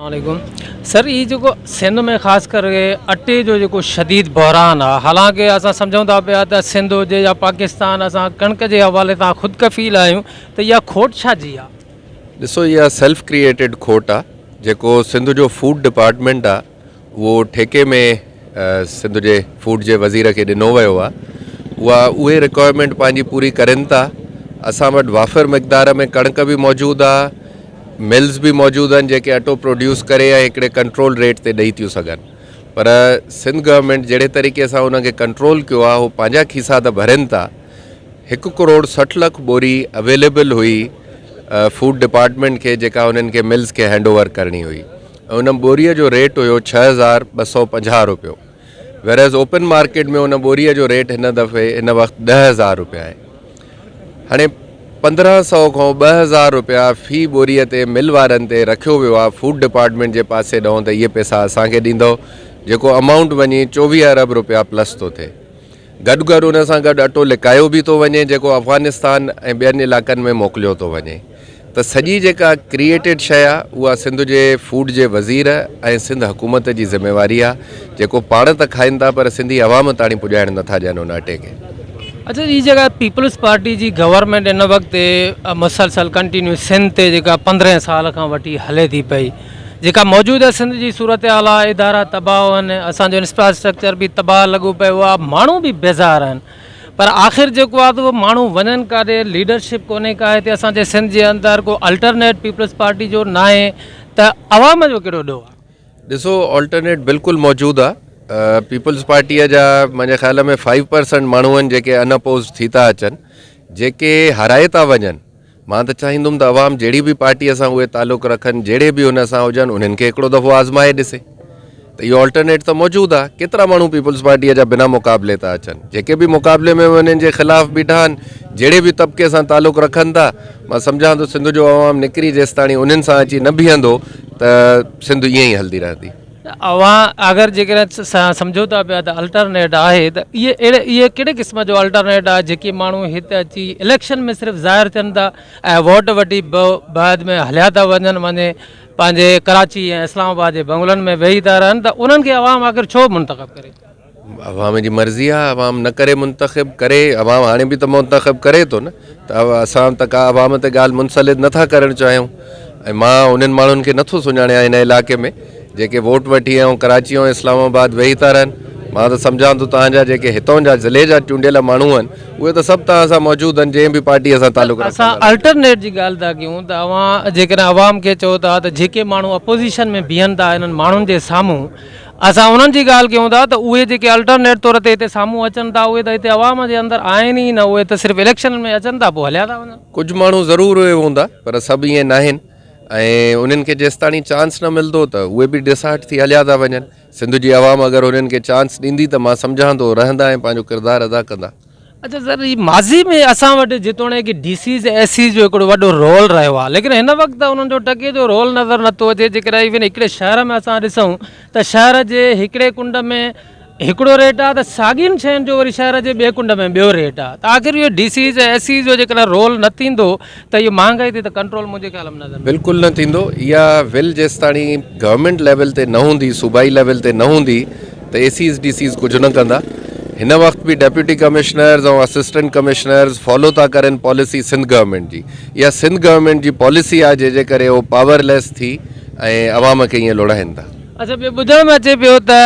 عليڪم سر هي جيڪو سنڌ ۾ خاص ڪري اٽي جو جيڪو شديد بحران آ حالانڪه اسان سمجهون ٿا پيا ته سنڌ هجي يا پاڪستان اسان ڪڻڪ جي حوالي سان خود ڪفيل آهيون ته اها کوٽ ڇا جي آ؟ ڏسو اها سيلف ڪريئيٽيڊ کوٽ آ جيڪو سنڌ جو فوڊ ڊپارٽمينٽ آ اهو ٺيڪي ۾ سنڌ جي فوڊ جي وزير کي ڏنو ويو آهي اها اهي رڪوائرمينٽ پنهنجي پوري ڪرين ٿا اسان وٽ وافر مقدار ۾ ڪڻڪ به موجود آهي ملز به موجود آهن جيڪي اٽو پروڊيوس ڪري ۽ هڪڙي ڪنٽرول ريٽ تي ڏئي ٿيون سگهن پر سنڌ گورنمينٽ جهڙي طريقي سان ان کي ڪنٽرول ڪيو آهي هو پنهنجا کيسا ته ڀرين ٿا هڪ ڪروڙ 60 لک ٻوري اويليبل هئي فوڊ ڊپارٽمينٽ کي جيڪا انهن کي ملز کي هينڊ اوور ڪرڻي هئي ۽ ان ٻوريء جو ريٽ هيو 6250 روپيو ويراز اوپن مارڪيٽ ۾ ان ٻوريء جو ريٽ هن دفعي هن وقت 10000 روپيا آهي. هاڻي 1500 کان 2000 روپيا في ٻوريء تي مل وارن تي رکيو ويو آهي فوڊ ڊپارٽمينٽ جي پاسي ڏانهن ته اهي پئسا اسان کي ڏيندؤ جيڪو امائونٽ وڃي 24 ارب روپيا پلس ٿو ٿئي. گڏ گڏ ان سان گڏ اٽو لڪايو به ٿو وڃي جيڪو افغانستان ۽ ٻين علائقن ۾ موڪليو ٿو وڃي ته سڄي جيڪا ڪريئيٽيڊ شيء آ اها سنڌ جي فوڊ جي وزير ۽ سنڌ حڪومت جي ذميواري آ جيڪو پاڻ ته کائن ٿا پر سنڌي عوام تاڻي پڄائڻ نٿا ڏين ان اٽي کي. اچا هي جيڪا پيپلز پارٽي جي گورنمينٽ هن وقت مسلسل ڪنٽينيو سنڌ تي جيڪا 15 سال کان وٺي هلي ٿي پئي جيڪا موجوده سنڌ جي صورتحال آهي ادارا تباهه آهن اسان جو انفراسٽرڪچر به تباهه لڳو پيو آهي ماڻهو به بيزار آهن پر آخر جيڪو آهي ته ماڻهو وڃن ڪاڏي ليڊرشپ ڪونهي ڪا هتي اسان جي سنڌ جي اندر ڪو الٽرنيٽ پيپلز پارٽي جو ناهي ته عوام جو ڪهڙو ڏوهه آهي. ڏسو آلٽرنيٽ بلڪل موجود آهي پيپلز پارٽيء جا منهنجي خيال ۾ فائيو پرسنٽ ماڻهو آهن جيڪي ان اپوز ٿي ٿا اچن جيڪي هارائي ٿا وڃن مان ته چاهيندم ته عوام جهڙي به پارٽيء سان اهي تعلق رکن، جهڙي به ان سان هجن، انهن کي هڪڙو دفعو آزمائي ڏسي ته اهو آلٽرنيٽ ته موجود آهي. ڪيترا ماڻهو پيپلز پارٽيء جا بنا مقابلي ٿا اچن، جيڪي به مقابلي ۾ انهن جي خلاف بيٺا آهن، جهڙي به طبقي سان تعلق رکن ٿا، مان سمجهان ٿو سنڌ جو عوام نڪري جيستاڻي انهن سان اچي نه بيهندو ته سنڌ ائين ئي هلندي رهندي. اوهان اگر جيڪڏهن سمجهو ٿا پيا ته الٽرنيٽ آهي ته اهي اهڙي اهي ڪهڙي قسم جو الٽرنيٽ آهي جيڪي ماڻهو هت اچي اليڪشن ۾ صرف ظاهر ٿين ٿا ۽ ووٽ وٺي بعد ۾ هليا ٿا وڃن وڃي پنهنجي ڪراچي ۽ اسلام آباد جي بنگلن ۾ ويهي ٿا رهن ته انهن کي عوام آخر ڇو منتخب ڪري؟ عوام جي مرضي آ عوام نه ڪري منتخب ڪري عوام هاڻي به ته منتخب ڪري ٿو نه ته اسان ته ڪا عوام تي ڳالهه منسلط نٿا ڪرڻ چاهيون ۽ مان انهن ماڻهن کي نٿو سڃاڻيان هن علائقي ۾ جيڪي ووٽ وٺي ۽ ڪراچي ۽ اسلام آباد ويهي ٿا رهن مان ته سمجهان ٿو تهان جا جيڪي هتون جا ضلعي جا چونڊيل ماڻهو آهن اهي ته سڀ تهان سان موجود آهن جنهن به پارٽي سان تعلق رکن اسان الٽرنيٽ جي ڳالهه ٿا ڪيون ته اوهان جيڪڏهن عوام کي چئو ٿا ته جيڪي ماڻهو اپوزيشن ۾ بيهن ٿا انهن ماڻهن جي سامهون اسان انهن جي ڳالهه ڪيون ٿا ته اهي جيڪي الٽرنيٽ طور تي هتي سامهون اچن ٿا اهي ته هتي عوام جي اندر آهن ئي نه اهي ته صرف اليڪشنن ۾ اچن ٿا پوء هليا ٿا وڃن. ڪجهه ماڻهو ضرور اهي هوندا پر سڀ ائين ناهن ۽ انهن کي جيستاڻي چانس نه ملندو ته اهي به ڊسهارٽ ٿي هليا ٿا وڃن. سنڌ جي عوام اگر انهن کي چانس ڏيندي ته مان سمجهان ٿو رهندا ۽ پنهنجو ڪردار ادا ڪندا. اچا سر هي ماضي ۾ اسان وٽ جيتوڻيڪ ڊي سيز ۽ ايس سيز جو هڪڙو وڏو رول رهيو آهي ليڪن هن وقت ته انهن جو ٽڪي جو رول نظر نٿو اچي جيڪڏهن ايون هڪڙي شهر ۾ اسان ڏسون ته شهر جي هڪڙي ڪنڊ ۾ هڪڙو ريٽ آهي ته ساڳين شين جو وري شهر جي ٻئي ڪنڊ ۾ ٻيو ريٽ آهي ته آخر اهو ڊي سيز ۽ ايس سيز جو جيڪڏهن رول نه ٿيندو ته اهو مهانگائي تي ته ڪنٽرول منهنجي خيال ۾ نظر نه بلڪل نه ٿيندو اها ول جيستاڻي گورنمينٽ ليول تي نه هوندي صوبائي ليول تي نه هوندي ته اي سيز ڊي سيز ڪجهه نه ڪندا هن وقت به deputy commissioners ۽ assistant commissioners follow ٿا ڪرن پاليسي سنڌ گورنمينٽ جي اها سنڌ گورنمينٽ جي پاليسي آهي جنهن جي ڪري هو پاور ليس ٿي ۽ عوام کي ائين لوڙائين ٿا. اڇا ٻيو ٻڌڻ ۾ اچي پيو ته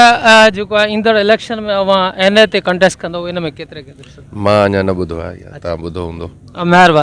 جيڪو آهي ايندڙ اليڪشن ۾ اوهان اين اي تي ڪنٽيسٽ ڪندو ان ۾ ڪيتري قدر مان اڃا نه ٻڌو آهي يا توهان ٻڌو هوندو. مهرباني.